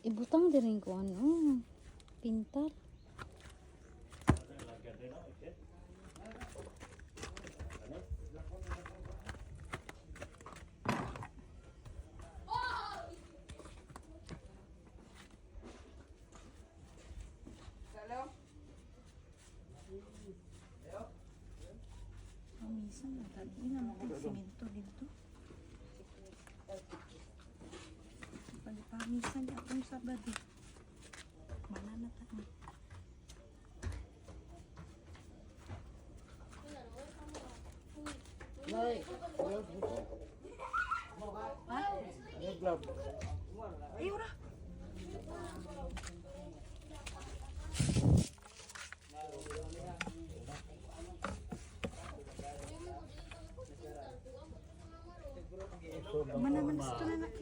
Ibutang din ko ano. Pintal. Pamisan na tadi na natin simento dito. Pagpamisan niya akong Sabado. Mananata ni. Ay, ora. Manamanas to na naki.